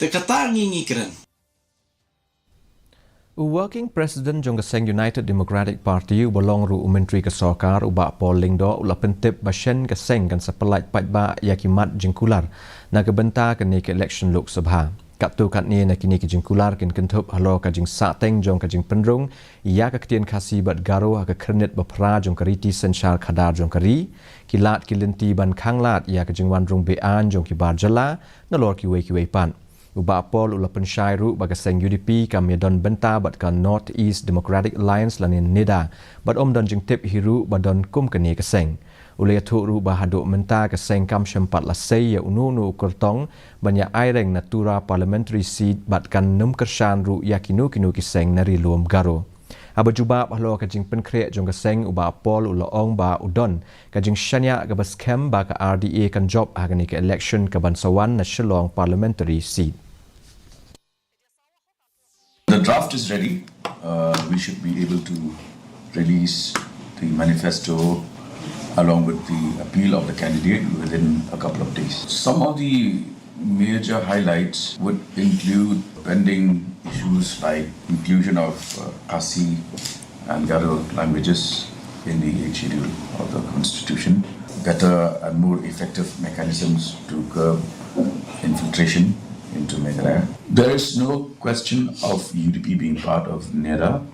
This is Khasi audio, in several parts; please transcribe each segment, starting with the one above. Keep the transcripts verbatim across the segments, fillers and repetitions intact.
Te kata ngi ngi kren. U Working President jong ka seng United Democratic Party uba long ruh u Myntri ka Sorkar u Bah Paul Lyngdoh u la pyntip ba shen ka seng kan sa pyllait paidbah ïa ki mat jingkular na ka bynta kane ka election Lok Sabha. Katto katne na kine ki jingkular kin kynthup halor ka jingsahteng jong ka jingpynrung ïa ka ktien Khasi bad Garo ha ka khyrnit ba phra jong ka riti synshar khadar jong ka ri, ki lad ki lynti ban khanglad ïa ka jingwan rung beaiñ jong ki bar jylla, nalor kiwei kiwei pat. U Bah Paul u la pynshai ruh ba ka seng U D P kam ïadon bynta bad ka North East Democratic Alliance lane NEDA, bad ym don jingtip hi ruh ba don kum kane ka seng. U la ïathuh ruh ba haduh mynta ka seng kam shym pat la sei ïa uno uno u kyrtong ban ïa aireng na Tura Parliamentary Seat bad kan ym kyrshan ruh ïa kino kino ki seng na Ri Lum Garo. Haba jubab halor ka jingpynkhreh jong ka seng, u Bah Paul u la ong ba u don ka jingshaniah kaba skhem ba ka R D A kan jop ha kane ka election kaban sa wan na Shillong Parliamentary Seat. The draft is ready. Uh, we should be able to release the manifesto along with the appeal of the candidate within a couple of days. Some of the major highlights would include pending issues like inclusion of uh, Khasi and Garo languages in the eighth schedule of the constitution, better and more effective mechanisms to curb infiltration into Meghalaya. There is no question of U D P being part of NEDA.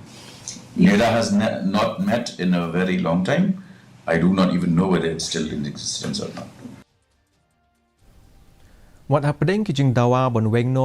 NEDA has ne- not met in a very long time. I do not even know whether it's still in existence or not. Wat hapdeng ki jingdawa ban weng